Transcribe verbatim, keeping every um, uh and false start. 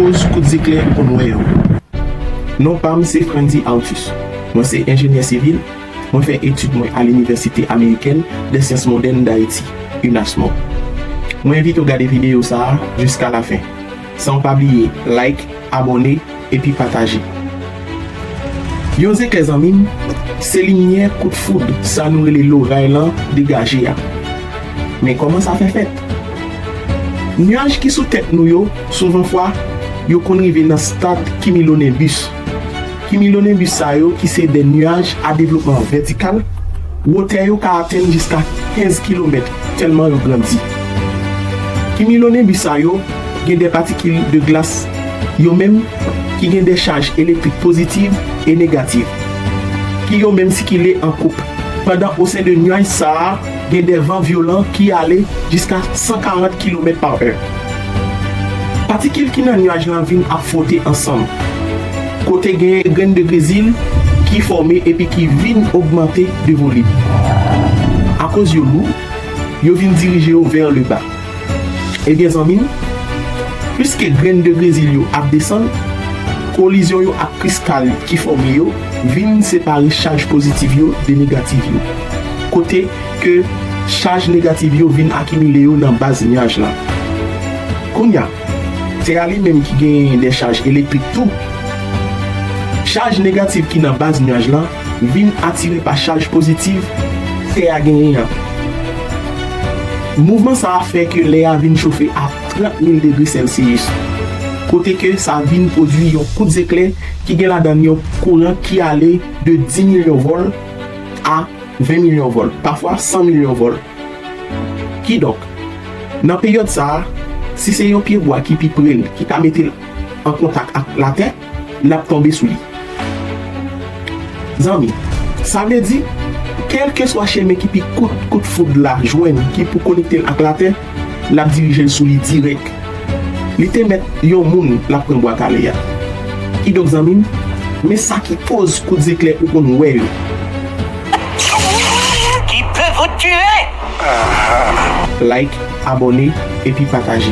Koz kout zeklè ou konn wè yo. Non pa m se Frandy Arthus. Mwen se enjenyè sivil. Mwen fè etid mwen a Linivèsite Amerikèn dè Syans Modèn Dayiti, UNASMOD. Mwen envite w gade videyo sa a jiska lafen, san w pa bliye like, abòne, epi pataje. Yon zeklè, zanmi m, se limyè kout foud sa nou rele loray lan degaje a. Men kòman sa fè fèt? Nyaj ki sou tèt nou yo, souvan fwa, yo konn rive nan stad kimilonenbis. Kimilonenbis sa yo, ki se de nyaj a devlopman vètikal, wotè yo ka atenn jiska kenz kilomèt, tèlman yo grandi. Kimilonenbis sa yo gen de patikil de glas, yo menm, ki gen de chaj elektrik pozitiv e negativ, ki yo menm sikile an koup, pandan o sen de nyaj sa a, gen de van vyolan ki ale jiska san karant kilomèt pa è. Patikil ki nan nyaj lan vin ap fwote ansanm, kote gen grenn de grezil ki fòme epi ki vin ogmante de volim. Akoz yo lou, yo vin dirije yo vè le ba. Ebyen, zanmi m, piske grenn de grezil yo ap desann, kolizyon yo ak kristal ki fòme yo vin separe chaj pozitiv yo de negativ yo, kote ke chaj negativ yo vin akimile yo nan baz nyaj lan. Kounye a, tè a li menm ki genyen de chaj elektrik tou, chaj negativ ki nan baz nyaj lan vin atire pa chaj pozitiv tè a genyen an. Mouvman sa a fè ke lè a vin chofe a trant mil degre Celsius, kote ke sa vin pwodui yon kout zeklè ki gen ladan l yon kouran ki ale de dis milyon vòl a ven milyon vòl, pafwa san milyon vòl. Kidonk, nan peryòd sa a, si se yon pyebwa ki pi pre l ki ka mete l an kontak ak latè, l ap tonbe sou li. Zanmi, sa vle di, kèlkeswa chemen ki pi kout kout foud la jwenn ki pou konekte l ak latè, l ap dirije l sou li dirèk. Li te mèt yon moun l ap pran bwa kale a. Kidonk, zanmi m, men sa ki koz kout zeklè ou konn wè yo. Qui peut vous tuer? Like, abòne, epi pataje.